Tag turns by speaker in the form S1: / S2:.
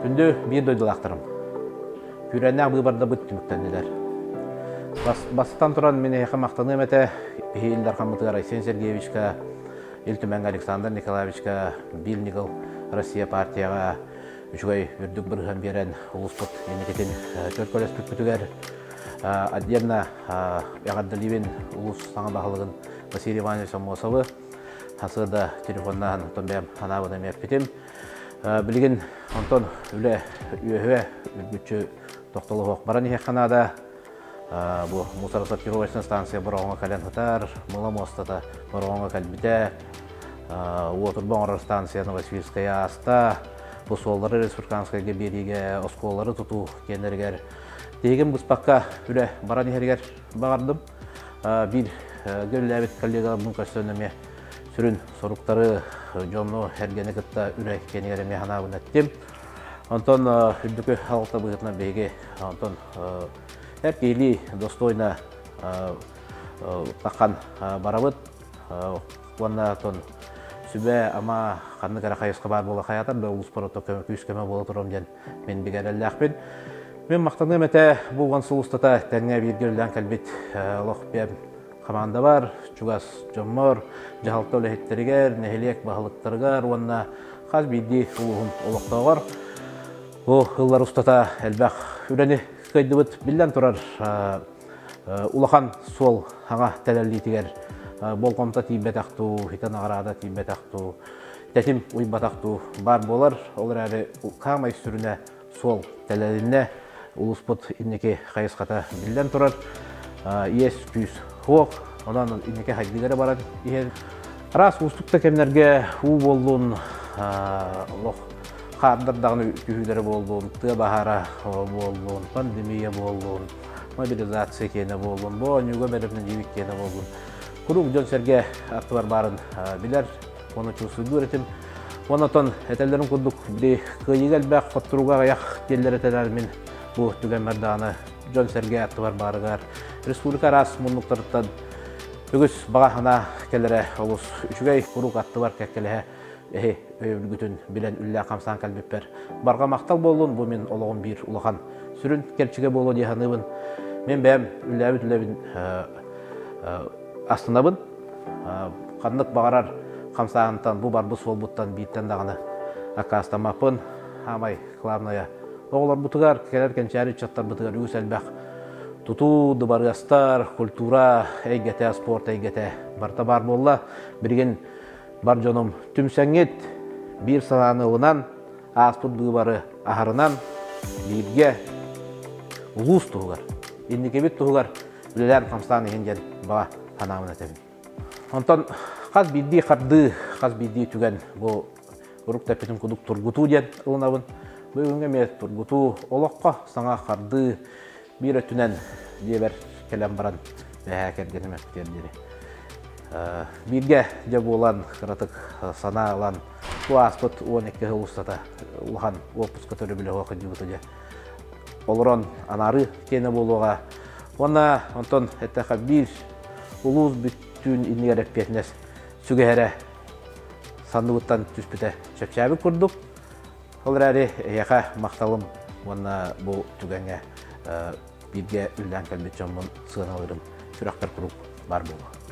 S1: Күндү биир дойдулаахтарым, күүрээннээх быыбардабыт түмүктэннилэр. Бастатан туран мин эһиэхэ махтаныам этэ, биһи Ил Дархаммытыгар Айсен Сергеевичка, Ил Түмэҥҥэ Александр Николаевичка, Биир ньыгыл Россия партияҕа үчүгэй үрдүк бырыһыан биэрэн улууспут инникитин чөркөлөспүппүтүгэр отдельно эҕэрдэлиибин улуус саҥа баһылыгын Василий Иванович Аммосовы хасыада телефоннаан онтон бэйэм анаабын эмиэ эппитим. Билигин онтон үлэ үөһүө үргүччү тохтолоһуох баран иһиэххэ наада. Бу мусоросортировочная станция Бороҕоҥҥо кэлэн сытар, Мыла муостата Бороҕоҥҥо кэлбитэ, уотурба оҥорор станция Новосибирская ааста, бу суоллары Республиканскайга биэриигэ оскуолалары тутуу киэннэригэр тиһигин быспакка үлэ баран иһэригэр баҕардым. Биир үлэлээбит коллегаларбын көрсөн эмиэ сүрүн соруктары дьону эргэни кытта үлэ киэнигэр эмиэ санаабын эттим. Онтон үрдүкү халта быһыытынан биһиги онтон эр киһилии достойно таххан барабыт уонна отон сүбэ-ама ханнык эрэ хайысха баар буола хайаатар да улууспар ото күүс-көмө буола турам диэн мин бигэ эрэллээхпин. Мин махтаныам этэ бу уон сыл устата тэҥҥэ бииргэ үлэлээн кэлбит олох бэйэм хамаандабар, чугас дьоммор, дьаһалта үлэһиттэригэр, нэһилиэк баһылыктарыгар уонна хас биирдии улууһум олохтооҕор бу ыллар устата элбэх үлэни кыайдыбыт. Биллэн турар, улахан суол хаҥа тэлэллиитигэр болҕомто тиийбэтэх дуу, хитэ наҕараада тиийбэтэх дуу, тэтим уйбатах дуу баар буолар. Ол эрээри хаамай сүрүнэ суол тэлэлиннэ. Улууспут инники хайысхата биллэн турар. Иэс-күүс суох. Онон инники хайдыыга баран иһэр. Араас уустук да кэмнэргэ уу буоллун, олох хаардар даҕаны түһүүлэрэ буоллун, тыа баһаара буоллун, пандемия буоллун, мобилизация киэнэ буоллун, бу оонньууга бэлэмнэниибит киэнэ буоллун. Куруук дьон-сэргэ аттыбар баарын билэр, уонна чувствуйдуур этим. Онон этэллэрин курдук били кыайыыга элбэх, хотторууга аҕыйах диэллэр этэлэр мин бу түгэммэр даҕаны дьон-сэргэ аттыбар баарыгар республика араас муннуктарыттан үгүс баҕа санаа кэлэрэ олус үчүгэй куруук аттыбар кэккэлэһэ эһи өйөбүлгүтүн билэн үллээх хамсаан кэлбиппэр барҕа махтал буоллун бу мин олоҕум биир улахан сүрүн кэрчигэ буолуо дии саныыбын мин бэйэм үллээбит үлэбин астынабын Ханнык баҕарар хамсааһынтан бу барбыт суолбуттан бииртэн даҕаны аккаастаммаппын. Хаамай главное оҕолорбутугар, кэлэр кэнчээри ыччаттарбытыгар үгүс элбэх тутуу, дыбарыастар, культура эйгэтэ, спорт эйгэтэ барыта баар буолла. Билигин бар дьонум түмсэҥҥит, биир санааны ылынан, ааспыт быыбары аһарынан, бииргэ улуус туһугар, инникибит туһугар үлэлээн-хамсаан иһин диэн баҕа санаабын этэбин. Онтон хас биирдии хардыы, хас биирдии түгэн бу урук тэппитим курдук тургутуу диэн ылынабын. Бүгүҥҥэ эмиэ тургутуу олоххо саҥа хардыы биир өттүнэн дьиэбэр кэлэн баран бэһээ кэргэним эппитигэр диэри бииргэ дьэ буолан кыратык санаа ылан бу ааспыт 12 сыл устата улахан уоппуска төрөбүлэ суох сылдьыбыта дьэ олорон анаарыы киэнэ буолуоҕа. Уонна онтон эттэххэ биир улуус бүттүүн иннигэр эппиэтинэс сүгэһэрэ санныбыттан түспүтэ чэпчээбит курдук. Ол эрээри эһиэхэ махталым уонна бу түгэҥҥэ бииргэ үлэлээн кэлбит дьоммун сыаналыырым сүрэхпэр куруук баар буолуо.